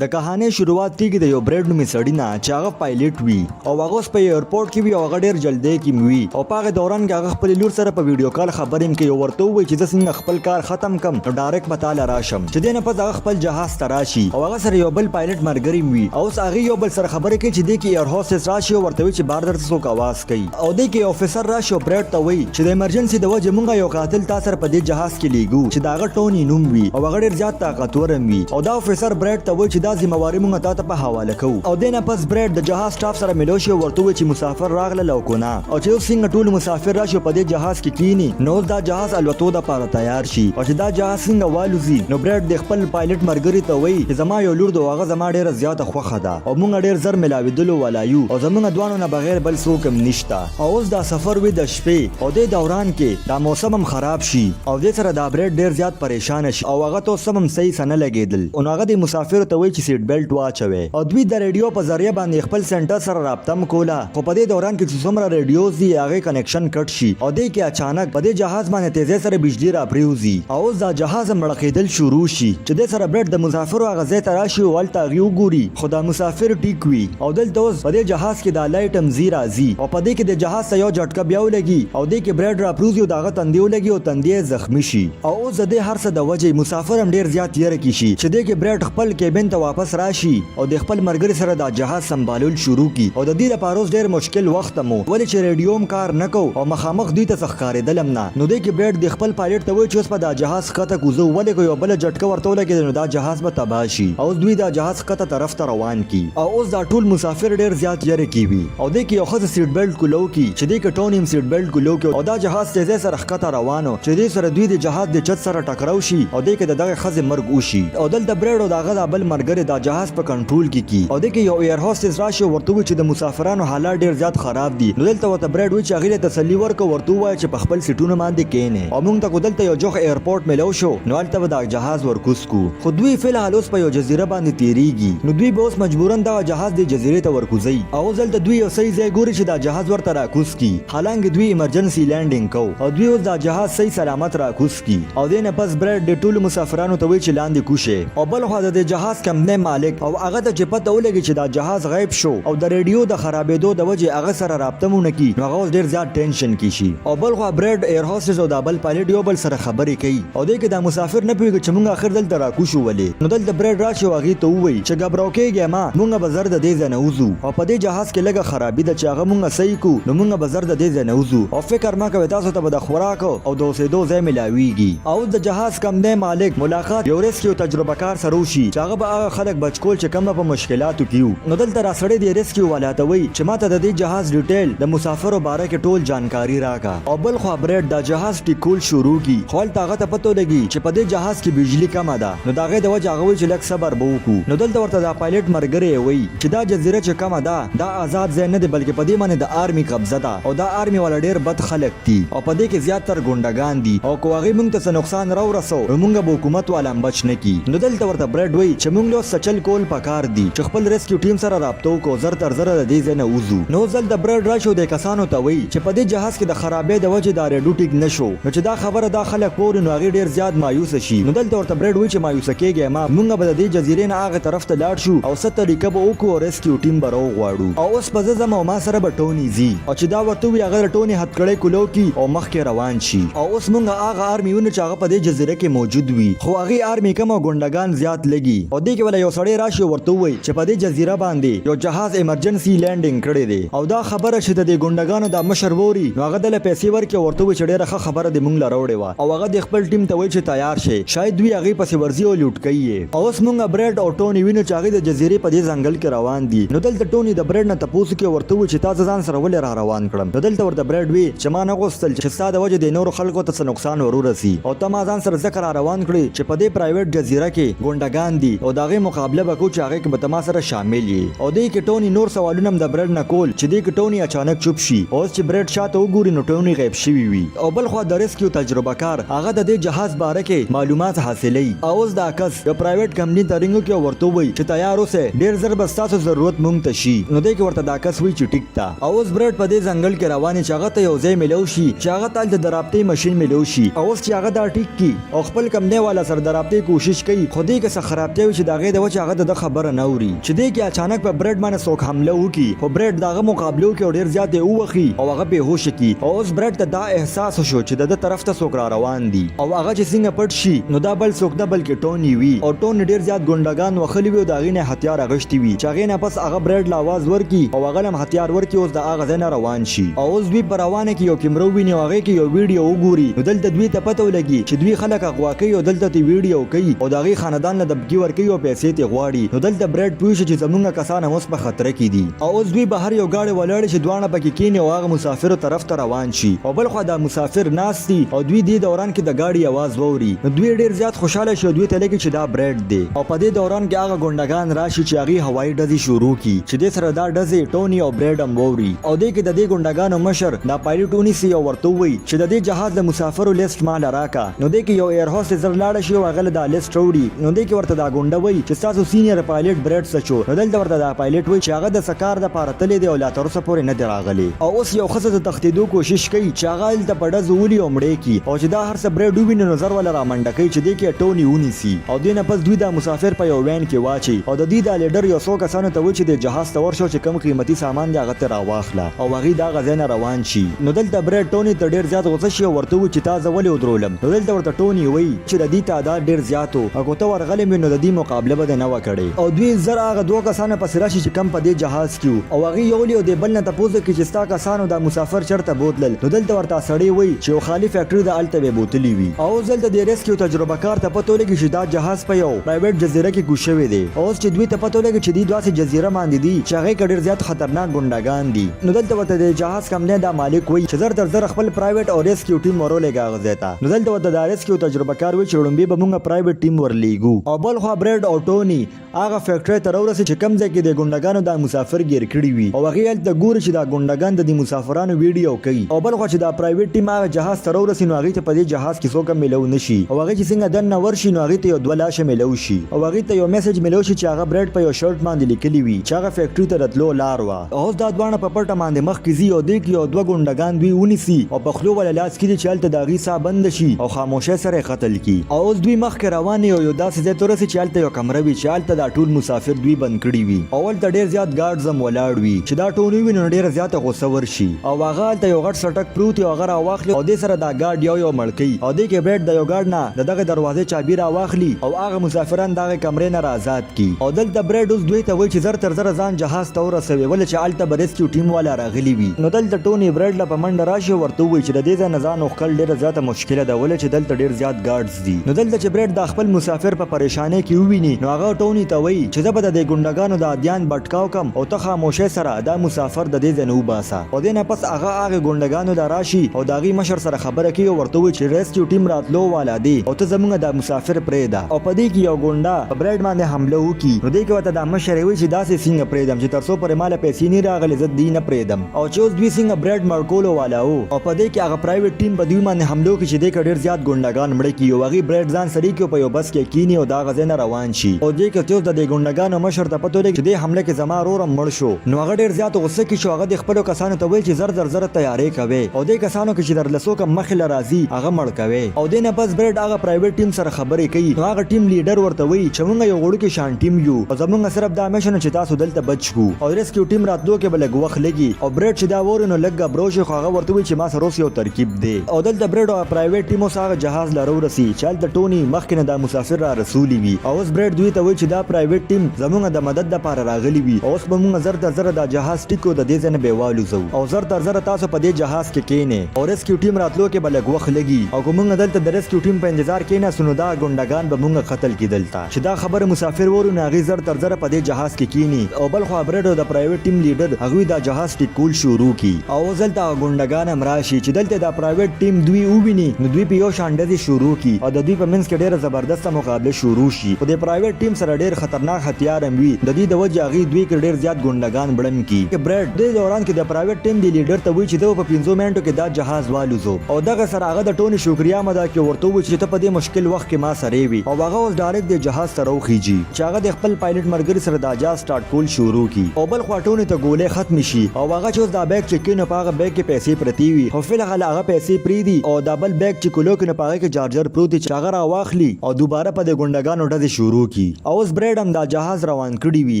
د کهانۍ شروعات کیږي د یو بریډ نومي سړي نه چې هغه پایلټ وي او هغه اوس په ایرپورټ کې وي او هغه ډیر جلدی کې وي او په هغه دوران کې هغه خپلې لور سره په ویډیو کال خبرې هم کوي او ورته ووایي چې زه څنګه خپل کار ختم کم نو ډایرکټ به تاله راشم. چې دې نه پس هغه خپل جهاز ته راشي او هغه سره یو بل پایلټ مرګری هم وي او اوس هغوی یو بل سره خبرې کوي چې دې کې ایئر هوسټس راشي او ورته وایي چې بهر درته څوک اواز کوي او دې کې یو افیسر راشي او بریډ ته وایي چې د ایمرجنسي د وجې مونږ یو قاتل تا سره په دې جهاز کې لیږو چې د هغه ټوني نوم وي او هغه ډیر زیات طاقتور هم وي او دا افیسر بریډ ته وایي چې دا ذمه واري مونږ تا ته په حواله کوو. او دې نه پس بریډ د جهاز سټاف سره ملو شي او ورته ووایي چې مسافر راغلل او که نه او چې اوس څنګه ټول مسافر راشي او په دې جهاز کې کینی نو اوس دا جهاز الوتو دپاره تیار شي او چې دا جهاز څنګه والوزي نو بریډ د خپل پایلټ مرګري ته وایي چې زما یو لور ده او هغه زما ډیره زیاته خوښه ده او مونږ ډیر زر ملاویدلو والا یو او زمونږ دواړو نه بغیر بل څوک هم نشته. او اوس دا سفر وي د شپې او دې دوران کې دا موسم هم خراب شي او دې سره دا بریډ ډیر زیات پریشانه شي او هغه ته اوس سم هم صحیح څه نه لګیدل نو هغه دې مسافرو ته وایي چې سیټ بیلټ واچوی او دوی د ریډیو په ذریعه باندې خپل سنټر سره رابطه هم کوله خو په دې دوران کې چې څومره ریډیوز دي هغې کنکشن کټ شي او دې کې اچانک په دې جهاز باندې تیزۍ سره بجلي راپریوځي او اوس دا جهاز هم ړقیدل شروع شي چې دې سره بریډ د مسافرو هغه ځای ته راشي او هلته هغوی وګوري خو دا مسافر ټیک وي او دلته اوس په دې جهاز کې دا لایټ هم ځي راځي او په دې کې د جهاز ته یو جټکه بیا ولګي او دې کې بریډ راپروځي او د هغه تندی ولګي او تندی یې زخمي شي او اوس د دې هر څه د وجې مسافر هم ډیر زیات یره کې شي چې دې کې بریډ خپل کیبن ته واپس راشي او د خپل مرګري سره دا جهاز سمبالول شروع کړي او د دې لپاره اوس ډیر مشکل وخت هم و ولې چې ریډیو هم کار نه کو او مخامخ دوی ته څه ښکاریدل هم نه نو دې کې بریډ د خپل پایلټ ته وایي چې اوس به دا جهاز ښکته کوزو ولې که یوه بله جټکه ورته ولګیده نو دا جهاز به تباه شي او اوس دوی دا جهاز ښکته طرف ته روان کی او اوس دا ټول مسافر ډیر زیات یری کی وی او دی کی یو ښځه سیټ بیلټ کولو کی چی دی کی ټونی هم سیټ بیلټ کولو کی او دا جهاز تیزی سره ښکته روان ؤ چی دی سره دوی د جهاز د چت سره ټکرو شی او دی کی د دغه ښځی مرګ وشی او دلته بریډ او د هغه دا بل مرګری دا جهاز په کنټرول کی کی او دی کی یو ایئر هوسټس راشی او ورته ووایی چی د مسافرانو حالات ډیر زیات خراب دی نو دلته ورته بریډ وایی چی هغی له تسلی ورکه او ورته ووایه چی په خپل سیټونو باندی کینی او مونږ ته خو دلته یو جوخ ایئرپورټ میلو شو نو هلته به دا جهاز ورکوز کو. خو دوی فی الحال اوس په یو جزیره باندې تیریږي نو دوی به اوس مجبورا دغه جهاز دې جزیرې ته ورکوزوي او اوس دلته دوی یو صحیح ځای ګوري چې دا جهاز ورته راکوز کړي حالانکه دوی ایمرجنسي لینډینګ کو او دوی اوس دا جهاز صحیح سلامت راکوز کړي او دې نه پس برایډ دې ټولو مسافرانو ته وایي چې لاندې کوز شئ او بلخوا د دې جهاز کمپنۍ مالک او هغه ته چې پته ولګي چې دا جهاز غیب شو او د ریډیو د خرابیدو د وجې هغه سره رابطه هم ونه کړي نو هغه اوس ډیر زیات ټینشن کې شي او بلخوا برایډ ایر هوسټس او دا بل پایلټ یو بل سره خبرې کوي. او دې کې دا مسافر نه پوهېږي چې مونږ اخر دلته راکوز شو ولې؟ نو دلته برېډ راشي او هغې ته ووایي چې ګبراو کېږی مه، مونږ به زر د دې ځای نه وځو او په دې جهاز کې لږه خرابي ده چې هغه مونږ صحیح کړو نو مونږ به زر د دې ځای نه وځو او فکر مه کوئ تاسو ته به د خوراک او د اوسېدو ځای ملاوېږي. او اوس د جهاز کمپنۍ مالک ملاقات یو ریسکیو تجربه کار سره وشي چې هغه به هغه خلک بچ کول چې کوم به په مشکلاتو کې وو. نو دلته راسړی دې ریسکیو والا ته وایي چې ماته د دې جهاز ډیټیل د مسافرو باره کې ټول جانکاري راکه. او بل خوا برېډ دا جهاز ټیک کول شروع کړي خو هلته هغه ته پته ولګي چې په دې جهاز کې بجلي کمه ده نو د هغې د وجې هغه وایي چې لږ صبر به وکړو نو دلته ورته دا پایلټ مرګری یې وایي چې دا جزیره چې کمه ده دا ازاد ځای نه دی بلکې په دې باندې د آرمي قبضه ده او دا آرمي والا ډېر بد خلک دي او په دې کې زیات تر ګونډه ګان دي او که هغوی مونږ ته څه نقصان راورسو نو مونږ به حکومت والا هم بچ نه کړي نو دلته ورته برېډ وایي چې مونږ له اوس څه چل کول پکار دي چې خپل ریسکیو ټیم سره رابطه وکړو او زر تر زره د دې ځای نه وځو نو اوس دلته برېډ راشي او دې کسانو ته وایي چې په دې جهاز کې د خرابۍ د وجې دا ریډو ټیک نه شو نو چې دا خبره دا خلک پورې نو هغوی ډیر زیات مایوسه شي نو دلته ورته بریډ وایي چې مایوسه کیږی مه مونږ به د دې جزیرې نه هغه طرف ته لاړ شو او څه طریقه به وکړو او ریسکیو ټیم به راوغواړو او اوس به زه ځم او ما سره به ټوني ځي او چې دا ورته ووایي هغه د ټوني هتکړۍ کولو کړي او مخکې روان شي او اوس مونږ هغه آرمي وینو چې هغه په دې جزیره کې موجود وي خو هغوی آرمي کم او ګونډګان زیات لږي او دې کې وله یو سړی راشي او ورته ووایي چې په دې جزیره باندې یو جهاز ایمرجنسي لینډینګ کړی دی او دا خبره چې د دې ګونډګانو دا مشر ووري نو هغه دله پیسې ورکړي او ورته ووایي چې ډېره ښه خبره دې مونږ له راوړې وه او هغه دې خپل ټیم ته وایي چې تیار شئ شاید دوی هغې پسې ورځي او لوټ کوي یې. او اوس مونږ برېډ او ټوني وینو چې هغوی د جزیرې په دې ځنګل کې روان دي نو دلته ټوني د برېډ نه تپوس وکړي او ورته ووایي چې تا زه ځان سره ولې را روان کړم نو دلته ورته برېډ وي چې ما نه غوښتل چې ستا د وجې دې نورو خلکو ته څه نقصان ورورسي او ته ما ځان سره ځکه را روان کړې چې په دې پرایویټ جزیره کې ګونډګان دي او د هغې مقابله به کوو چې هغې کې به ته ما سره شامل یې. او دې کې ټوني نور سوالونه هم د برډ نه کول چې دې کې ټوني اچانک چوپ شي او اوس چې برډ شاته وګوري نو ټوني غیب شوي وي او بل خوا د ریسکیو تجربه کار هغه د دې جهاز باره کې معلومات حاصلوي او اوس دا کس یو پرایویټ کمپني ته رینګ وکړي او ورته ووایي چې تیار اوسئ ډیر زر به ستاسو ضرورت مونږ ته شي نو دې کې ورته دا کس وایي چې ټیک ده او اوس برډ په دې ځنګل کې روان چې هغه ته یو ځای ملو شي چې هغه ته هلته د رابطې ماشین ملو شي او اوس چې هغه دا ټیک کړي او خپل کمپنۍ والا سره د رابطې کوشش کوي خو دې کې څه خرابتیا وي چې د هغې هغې د وجې هغه د ده خبره نه اوري. چې دې کې اچانک په برېډ باندې څوک حمله وکړي، خو برېډ د هغه مقابله وکړي او ډېر زیات یې ووهي او هغه بې هوشه کړي. او اوس برېډ ته دا احساس وشو چې د ده طرف ته څوک را روان دي او هغه چې څنګه پټ شي نو دا بل څوک نه بلکې ټوني وي او ټوني ډېر زیات ګونډګان وهلي وي او د هغې نه یې هتیار اخیستي وي، چې هغې نه پس هغه برېډ له اواز ورکړي او هغه له هم هتیار ورکړي اوس د هغه ځای نه روان شي. او اوس دوی په روانه کې یو کیمره وویني او هغې کې یو ویډیو وګوري، نو دلته دوی ته پته ولګي چې دوی خلک اغوا کوي او دلته ترې ویډیو کوي او د هغې خاندان له دمکي ورکوي او پیسې ترې غواړي. نو دلته برېډ پوه شي چې زمونږ کسان هم اوس په خطره کې دي. او اوس دوی بهر یو ګاډی ولاړ چې دواړه پکې کیني او هغه مسافرو طرف ته روان شي او بلخوا دا مسافر ناست دي او دوی دې دوران کې د ګاډي اواز واوري، نو دوی ډیر زیات خوشحاله شي او دوی ته لګي چې دا برېډ دی. او په دې دوران کې هغه ګونډګان راشي چې هغوی هوایي ډزې شروع کړي، چې دې سره دا ډزې ټوني او برېډ هم واوري. او دې کې د دې ګونډګانو مشر دا پایلټ ونیسي او ورته ووایي چې د دې جهاز د مسافرو لیست ما له راکه. نو دې کې یو ایر هوسټس زر لاړه شي او هغه له دا لیست راوړي. نو دې کې ورته دا ګونډه وایي چې ستاسو سینیر پایلټ برېډ څه شو؟ نو دلته ورته دا پایلټ وایي چې هغه د څه کار دپاره تللی دی او لا تر اوسه پورې نه دی راغلی. او اوس یو ښځه د تښتېدو کوشش کوي چې هغه هلته په ډزو ولي او مړې کړي. او چې دا هر څه برېډ وویني نو زر وله رامنډه کوي چې دې کې یې ټوني ونیسي. او دې نه پس دوی دا مسافر په یو وین کې واچوي او د دوی دا لیډر یو څو کسانو ته وایي چې دې جهاز ته ورشه او چې کوم قیمتي سامان دی هغه ترې راواخله. او هغوی د هغه ځای نه روان شي. نو دلته برېډ ټوني ته ډېر زیات غوسه شي او ورته ووایي چې تا زه ولې ودرولم؟ نو دلته ورته ټوني وایي چې د دوی تعداد ډېر زیات و او که ته ورغلی وې نو د دوی مقابله به دې نه وه کړې. او دوی زر هغه دوو کسانو پسې راشي چې کوم په دې جهاز کې وو او هغوی یو له دې بل نه تپوس وکړي چې ستا کسانو دا مسافر چرته بوتلل؟ نو دلته ورته سړی وایي چې یو خالي فیکټري ده هلته به یې بوتلي وي. او اوس دلته دې ریسکیو تجربه کار ته پته ولګي چې دا جهاز په یو پرایویټ جزیره کې کوز شوی دی. او اوس چې دوی ته پته ولګي چې دوی داسې جزیره باندې دي چې هغې کې ډېر زیات خطرناک ګونډګان دي. نو دلته ورته د جهاز کمپنۍ دا مالک وایي چې زر تر زره خپل پرایویټ او ریسکیو ټیم ورولېږه هغه ځای ته. نو دلته ورته دا ریسکیو تجربه کار وایي چې ړومبی به مونږ پرایویټ ټیم ورلیږو. او بلخوا برېډ او ټوني هغه فیکټرۍ ته راورسي چې کوم ځای کې د ګونډګانو دا مسافر ګیر کړي وي او هغوی هلته ګوري چې دا ګونډګان د دې مسافرانو ویډیو کوي. او بلخوا چې دا پرایویټ ټیم هغه جهاز ته راورسي نو هغوی ته په دې جهاز کې څوک هم میلو نه شي او هغوی چې څنګه دننه ورشي نو هغوی ته یو دوه لاشه میلو شي او هغوی ته یو میسج میلو شي چې هغه برېډ په یو شرټ باندې لیکلي وي چې هغه فیکټري ته د تلو لار وه. او اوس دا دواړه په پټه باندې مخکې ځي او دې کې یو دوه ګونډګان دوی ونیسي او په خولو وله لاس کیږي چې هلته د هغوی ساه بنده شي او خاموشۍ سره یې قتل کړي. او اوس دوی مخکې روان او یو داسې ځای ته ورسي چې هلته یو کمره وي چې هلته دا ټول مسافر دوی بند کړي وي او هلته ډېر زیات ګارډز هم ولاړ وي چې دا ټول وویني نو ډېره زیاته غوسه ورشي او هغه هلته یو غټ څټک پروت وي او هغه راواخلي او دې سره دا ګارډ یو یو مړ کوي او دې کې برېډ د یو ګارډ نه د دغې دروازې چابي راواخلي او هغه مسافران د هغې کمرې نه را ازاد کړي. او دلته برېډ اوس دوی ته وایي چې زر تر زره ځان جهاز ته ورسوي ولې چې هلته به ریسکیو ټیم والا راغلي وي. نو دلته ټوني برېډ له په منډه راشي او ورته ووایي چې د دې ځای نه ځان وښکل ډېره زیاته مشکله ده ولې چې دلته ډېر زیات ګارډز دي. نو دلته چې برېډ دا خپل مسافر په پریشانۍ کې وویني نو هغه ټوني ته وایي چې زه به د دې ګونډګانو دا دیان بټکاو کم او ته خاموشۍ سره دا مسافر د دې ځای نه وباسه. او دې نه پس هغه هغې ګونډګانو له راشي او د هغوی مشر سره خبره کوي او ورته ووایي چې ریسکیو ټیم راتلو والا دی او ته زمونږ دا مسافر پرېږده. او په دې کې یو ګونډه په برېډ باندې حمله وکړي نو دې کې ورته دا مشر یې وایي چې داسې څنګه پرېږدم چې تر څو پورې ماله پیسې نی راغلې زه دی نه پرېږدم. او چې اوس دوی څنګه برېډ مړ کولو والا وو او په دې کې هغه پرایویټ ټیم په دوی باندې حمله وکړي چې دې کې ډېر زیات ګونډګان مړه کړي او هغوی برېډ ځان سره کړي او په یو بس کې کیني او د هغه ځای نه روان شي. او دې کې چې اوس د دې ګونډګانو مشر ته پته ولګي چې دې حمله کې زما ورور هم مړ شو نو هغه ډېر زیات غوسه کې شو. هغه دې خپلو کسانو ته وویل چې زر تر زره تیارې کوئ او دې کسانو کې چې درله څوک هم مخې له راځي هغه مړ کوئ. او دې نه پس برېډ هغه پرایویټ ټیم سره خبرې کوي نو هغه ټیم لیډر ورته وایي چې مونږ یو وړوکی شان ټیم یو او زمونږ صرف دا مشن و چې تاسو دلته بچ کړو او ریسکیو ټیم راتلو کې به لږ وخت لګي. او برېډ چې دا ووري نو لږ ګبرو شي خو هغه ورته وایي چې ما سره اوس یو ترکیب دی. او دلته برېډ او پرایویټ ټیم اوس هغه جهاز له راورسي چې هلته ټوني مخکې نه دا مسافر را رسولي وي. او اوس برېډ دوی ته وایي چې دا پرایویټ ټیم زمونږ د مدد لپاره راغلي وي او اوس به مونږ زر تر زره دا جهاز ټیک کړو د دې ځای نه به یې والوزوو او زر تر زره تاسو په دې جهاز کې کینئ او ریسکیو ټیم راتلو کې به لږ وخت لګي او که مونږ دلته د ریسکیو ټیم په انتظار کیناستو نو دا ګونډګان به مونږ قتل کړي. دلته چې دا خبره مسافر ووري نو هغوی زر تر زره په دې جهاز کې کیني او بلخوا برېډ او د پرایویټ ټیم لیډر هغوی دا جهاز ټیک کول شروع کړي او اوس دلته هغه ګونډګان هم راشي چې دلته دا پرایویټ ټیم دوی وویني نو دوی په یو شان ډزې شروع کړي او د دوی په منځ کې ډیره زبردسته مقابله شروع شي خو د پرایویټ ټیم سره ډیر خطرناک هتیار هم وي د دوی د وجې هغوی دوی کې ډیر زیات ګونډګان بړم کړي. برېډ دې دوران کې د پرایویټ ټیم دې لیډر ته وایي چې زه به په پنځو منټو کې دا جهاز والوزوم او دغه سره هغه د ټوني شکریا هم ادا کړي او ورته ووایي چې ته په دې مشکل وخت کې ما سره وي او هغه اوس ډایرکټ دې جهاز ته راوخیژي چې هغه د خپل پایلټ ملګري سره دا جهاز سټارټ کول شروع کړي او بل خوا ټوني ته ګولۍ ختمې شي او هغه چې اوس دا بیګ چک کوي نو په هغه بیګ کې پیسې پرتې وي خو فلحال هغه پیسې پریږدي او دا بل بیګ چې کولو کې نو په هغه کې جارجر پروت وي چې هغه راواخلي او دوباره په دې ګونډګانو ډزې شروع. کړي. او اوس بریډ هم دا جهاز روان کړي وي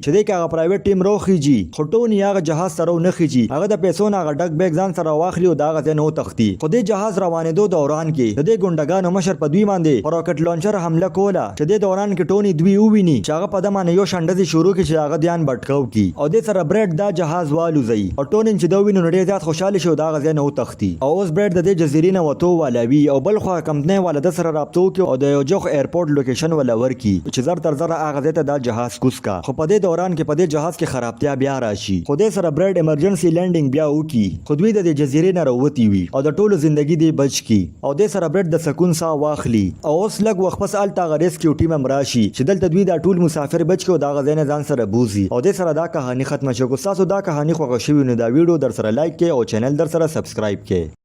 چې دې کې هغه پرایویټ ټیم روخیږي، خو ټوني هغه جهاز سره ونخیږي، هغه د پیسو نه هغه ډک بیګ ځان سره واخلي او د هغه ځای نه وتښتي. خو دې جهاز روانیدو دوران کې د دې ګونډګانو مشر په دوی باندې په راکټ لانچر حمله کوله چې دې دوران کې ټوني دوی وویني چې هغه په ده باندې یو شان ډزې شروع کړي چې د هغه دیان بټکاو کړي او دې سره بریډ دا جهاز والوزوي او ټوني چې دا وویني نو ډیر زیات خوشحاله شي او د هغه ځای نه وتښتي. او اوس بریډ د دې جزیرې نه وتو والا وي او بل خوا کمپنۍ والا ده سره رابطه وکړي او د یو جوخ ایرپورټ لوکیشن وله ورکړي چې زر تر زره هغه ځای ته دا جهاز کوز کا. خو په دې دوران کې په دې جهاز کې خرابتیا بیا راشي خو دې سره بریډ ایمرجنسي لینډینګ بیا وکړي خو دوی د دې جزیرې نه راوتي وي او د ټولو زندګي دې بچ کړي او دې سره بریډ د سکون ساه واخلي. او اوس لږ وخت پس هلته هغه ریسکیو ټیم هم راشي چې دلته دوی دا ټول مسافر بچ کړي او د هغه ځای نه ځان سره بوځي او دې سره دا کهاني ختمه شوه. که ستاسو دا کهاني خوښه شوي نو دا ویډیو درسره لایک کړئ او چینل درسره سبسکرایب کړئ.